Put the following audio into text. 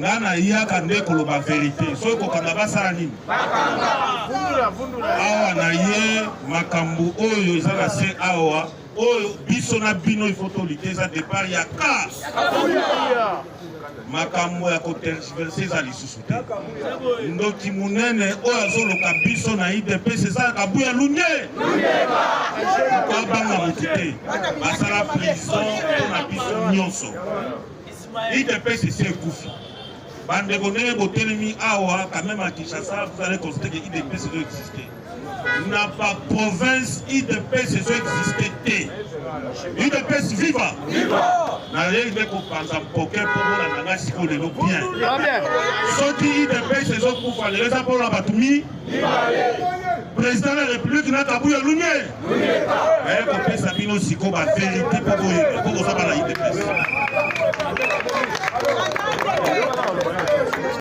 Nga nayaka nde koloba verite, soki kokanga basala nini? Awa na ye makambo oyo eza na se awa oyo biso na bino il faut tolite eza départ ya ka makambo ya kotergiverse eza lisusu te. Ndoki monene oyo azoloka biso na UDPS eza Kabuya Lunye, abanga motu te, basala prison mpo na biso nyonso. UDPS esi ekufi. Bandeko ndenge botelemi awa quand même à Kinshasa, vous allez constater que UDPS ezo exister. Na ba province UDPS ezo exister te. UDPS viva! Nayebi nde kopanza mpoke mpo bolanda ngai sikoyo lelo bien. Soki UDPS ezokufa lelo eza mpona bato mi président de la république na Kabuya Lunye naye kopesa bino siko ba verité mpo boyeba mpo boza bana UDPS.